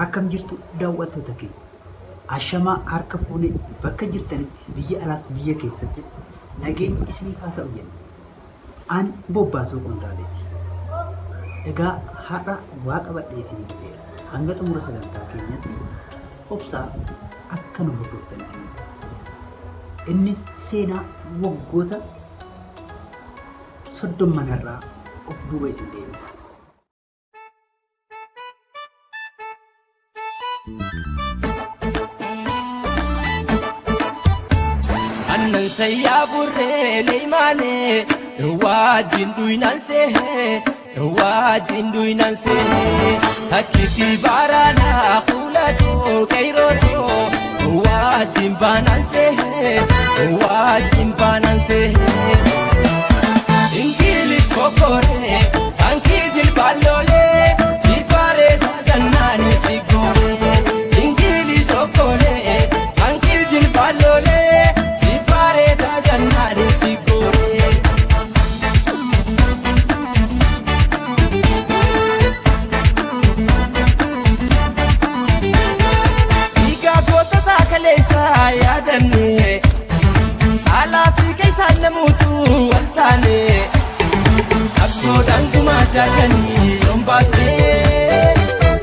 Akkam jirtu daawwattoota keenya? Ashamaa harka fuunee bakka jirtanitti biyya alaas biyya keessattis nageenyi isiniif haa ta'u jenna. An Bobbaasoo Qondaaleeti. Egaa har'a waa qabadhee isinii dhufeera. Hanga xumura sagantaa keenyatti obsaa akka nu hordoftan isiniin jedha. Innis seenaa waggoota soddomman har'aa of duuba isin deebisa. Annan sayyaa burree leeymaanee waajjin dhuyinaan seehee waajjin dhuyinaan seehee takkitti baaraanaa fuulatoo qeyrotoo waajjin baanaan seehee waajjin baanaan seehee. Ingilis kokkoree baankii jilbaaloolee si bareeda jannaani si gooree. Ingilis okkolee baankii jilbaaloolee si bareeda jannaani si gooree. Dhiigaa gootota kaleessaa yaadanne alaa fi keessaan namuutu wal taane qabsoodhaan gumaa jaallanii yoon baasnee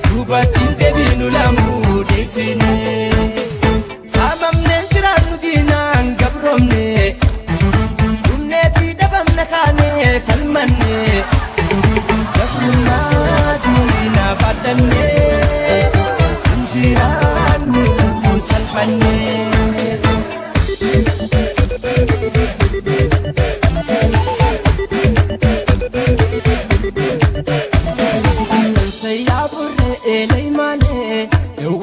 duubattiin deebiinu lamuu dhiisine saamamneen jiraannu diinaan gabroomne dhumneetii dhabamna kaanee falmanne gabrummaa diinaa baadhanne injiraannu salphanne. Sayyaa burree eelee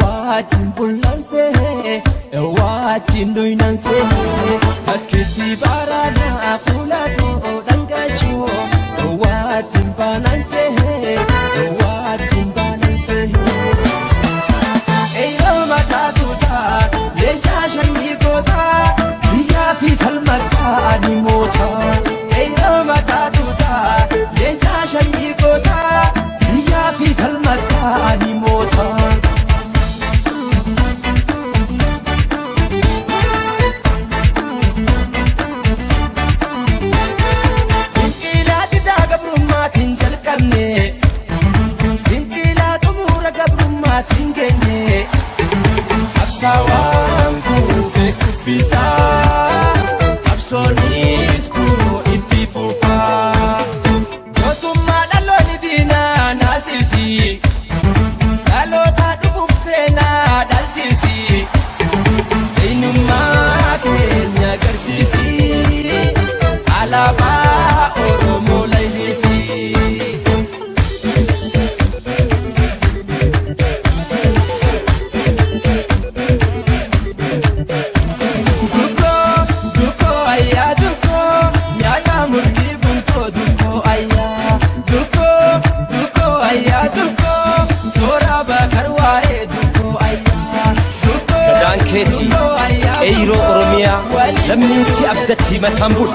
waajjin bullansee waajjin dhuynansee bakkitti baaraanaa fuulatoo dhangaashoo waajjin baanansee waajjin baanansee. Eeyoo mataa tuutaa leencaa shanyii gootaa biyyaa fi falmataa ni mootaa. Eeyoo mataa tuutaa leencaa shanyii gootaa biyyaa fi falmataa ni mootaa. Fincilaa didaa gabrummaatiin jalqabne fincilaa xumura gabrummaatiin geenye qabsaawaan kuufee kuffisaa qabsoonis kunoo itti fufaa mootummaa dhaloonni diinaa naasisi dhaloota dhufuuf seenaa dhalchisi eenyummaa keenya agarsiisi alaabaa Oromoo leellisi. Dukkoo dukkoo ayyaa dukkoo nyaata murtii bultoo dukkoo ayyaa dukkoo dukkoo ayyaa dukkoo soora bakar waa'ee dukkoo ayyaa dukkoo Gadaan keetii dukkoo ayyaa qeyroo dukkoo Oromiyaa waliin lammiin si abdatti mataan bulu.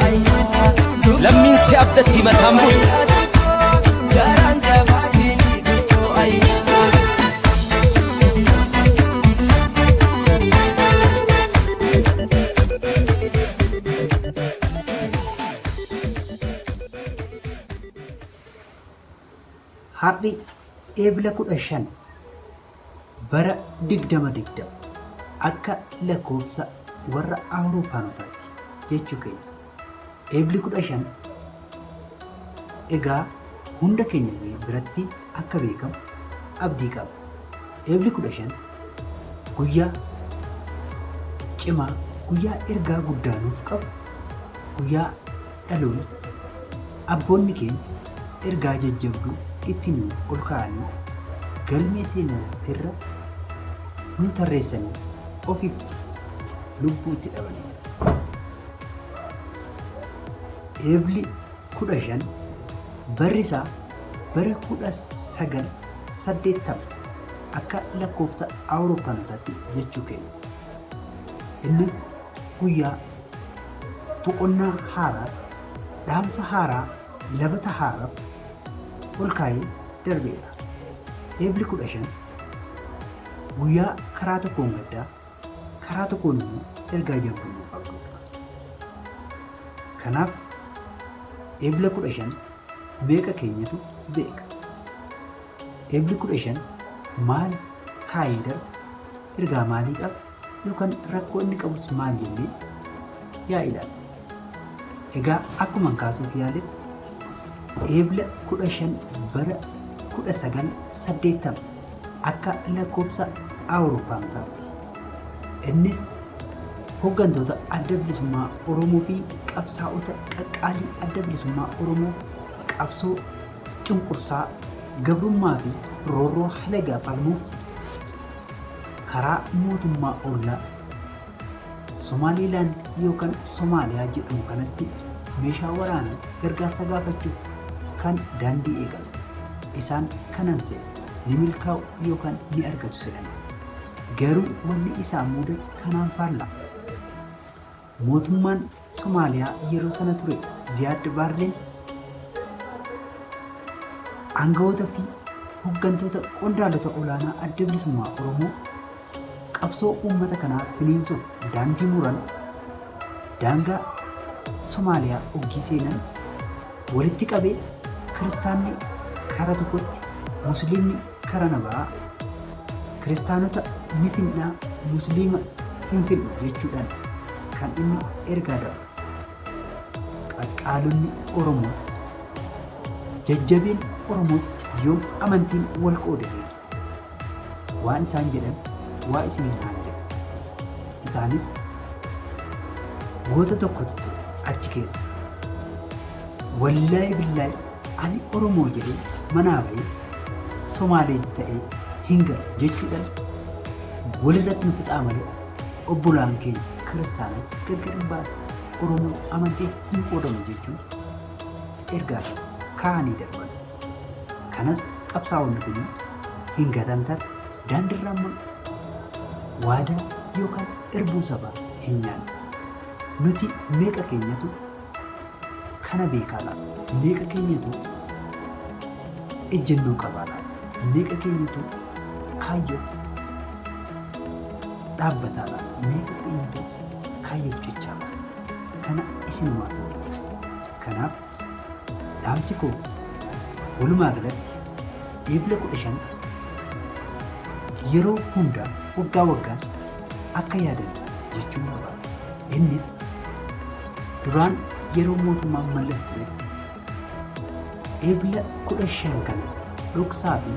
Lammiin si abdatti mataan bulu. ayyaa dukkoo garaan jabaatiin dukkoo ayyaa. Har'i Eebila 15 bara 2020 akka lakkoofsa warra Awuroopaanotaatti jechuu keenya. Eebli 15 egaa hunda keenya biratti akka beekamu abdii qaba. Eebli 15 guyyaa cimaa, guyyaa ergaa guddaa nuuf qabu, guyyaa dhaloonni abboonni keenya ergaa jajjabduu itti nu ol kaa'anii galmee seenaatirra nu tarreessanii ofiif lubbuu itti dhabanidha. Eebli 15 barri isaa bara 1980 akka lakkoofsa Awurooppanotaatti jechuu keenya. Innis guyyaa boqonnaa haaraa, dhaamsa haaraa, labata haaraaf ol kaa'ee darbeedha. Eebli 15 Guyyaa karaa tokkoon gaddaa, karaa tokkoon immoo ergaa jabduu nuu qabdudha. Kanaaf Ebla 15 meeqa keenyatu beeka? Ebli 15 maal kaayee darba? Ergaa maalii qaba? Yookaan rakkoo inni qabus maal jennee yaa ilaallu. Egaa akkuman kaasuuf yaaletti Eebla 15 bara 1980 akka lakkoobsa Awurooppaanotaatti. Innis hoggantoota Adda Bilisummaa Oromoo fi qabsaa'ota qaqqaalii Adda Bilisummaa Oromoo qabsoo cunqursaa, gabrummaa fi roorroo halagaa falmuuf karaa mootummaa ollaa Somaaliilaand yookan Somaaliyaa jedhamu kanatti meeshaa waraanaan gargaarsa gaafachuuf kan daandii eegalan. Isaan kanan se'e ni milkaa'u yookan ni argatu sedhan. Garuu wanni isaan muudate kanaan faallaa. Mootummaan Somaaliyaa yeroo sana ture Ziyaad Baarreen aangawoota fi hoggantoota qondaalota olaanaa Adda Bilisummaa Oromoo qabsoo uummata kanaa finiinsuuf daandii muran daangaa Somaaliyaa oggii seenan walitti qabee kiristaanni kara tokkotti, musliimni kara na ba'a, kiristaanota ni finnaa, musliima hin finnu jechuudhaan kan inni ergaa dabarse. Qaqqaalonni Oromoos jajjabeen Oromoos yoom amantiin wal qoodame waan isaan jedhan waa isiniin haan jedhu. Isaanis goota tokkotu ture achi keessa. Wallaahi billaahi ani Oromoo jedhee manaa bahee Somaalee ta'ee hin galu jechuudhaan walirratti nu fixaa malee obbolaan keenya kiristaanaa gargar hin baanu. Oromoo amantee hin qoodamu jechuun ergaa kaa'anii darban. Kanas qabsaa'onni kun hin gatantar daandirraan maqu waadaa yookaan irbuu sabaa hin nyaanne. Nuti meeqa keenyatu kana beekaa laata? Meeqa keenyatu ejjennoo qabaa laata? Meeqa keenyatu kaayyoof dhaabbataa laata? Meeqa keenyatu kaayyoof cichaa laata? Kana isinumaaf hin dhiisa. Kanaaf dhaamsi koo walumaa galatti Eebla 15 yeroo hundaa waggaa waggaan akka yaadannu jechuun barbaada. Innis duraan yeroo mootummaan Mallas turetti Ebla 15 kana dhoksaa fi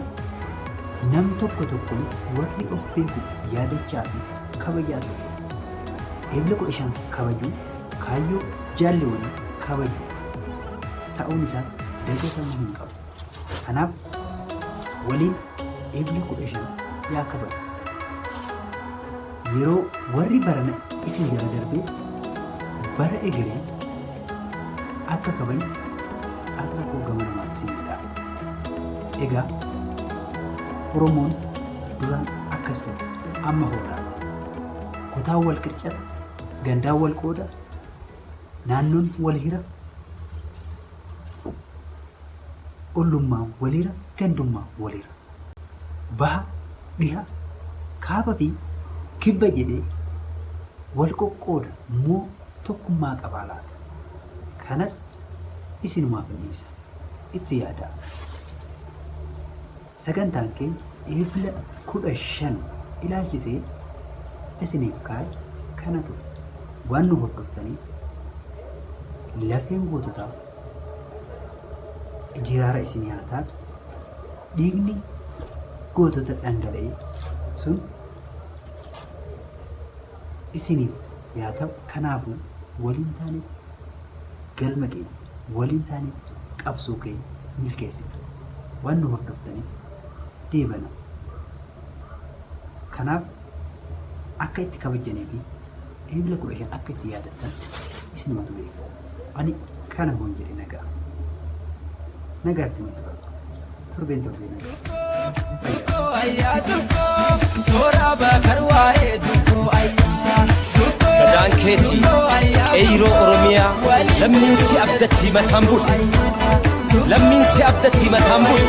nam tokko tokkoon warri of beeku yaadachaa fi kabajaa ture. Ebla 15 kabajuun kaayyoo jaalliwanii kabaju ta'uun isaas dagatamuu hin qabu. Kanaaf waliin Ebla 15 yaa kabajnu. Yeroo warri barana isin jala darbee bara egeree akka kabajnu dhaamsa koo gamanumaan isinii dhaama. Egaa Oromoon duraan akkas ture amma hoo laata? Kutaan wal qircata, gandaan wal qooda, naannoon wal hira, ollummaan wal hira, gandummaan wal hira. Baha, dhiha, kaaba fi kibba jedhee wal qoqqooda moo tokkummaa qabaa laata? Kanas isinumaafin dhiisa. Itti yaadaa. Sagantaan keenya Ebla 15 ilaalchisee isiniif kaa'e kana ture. Waan nu hordoftaniif lafeen goototaa ijiraara isinii haa taatu. Dhiigni gootota dhangala'ee sun isiniif yaa ta'u. Kanaafuu waliin taanee galma keenya, waliin taanee qabsoo keenya milkeessina. Waan nu hordoftaniif deebana. Kanaaf akka itti kabajjanii fi Eebla 15 akka itti yaadattan isinumatu beeka. Ani kana hoon jedhe nagaa. Nagaatti nu tura. Torbeen torbee nagaa. Fayyaa. Gadaan keetii qeeyroo Oromiyaa lammiin si abdatti mataan bulu. Lammiin si abdatti mataan bulu.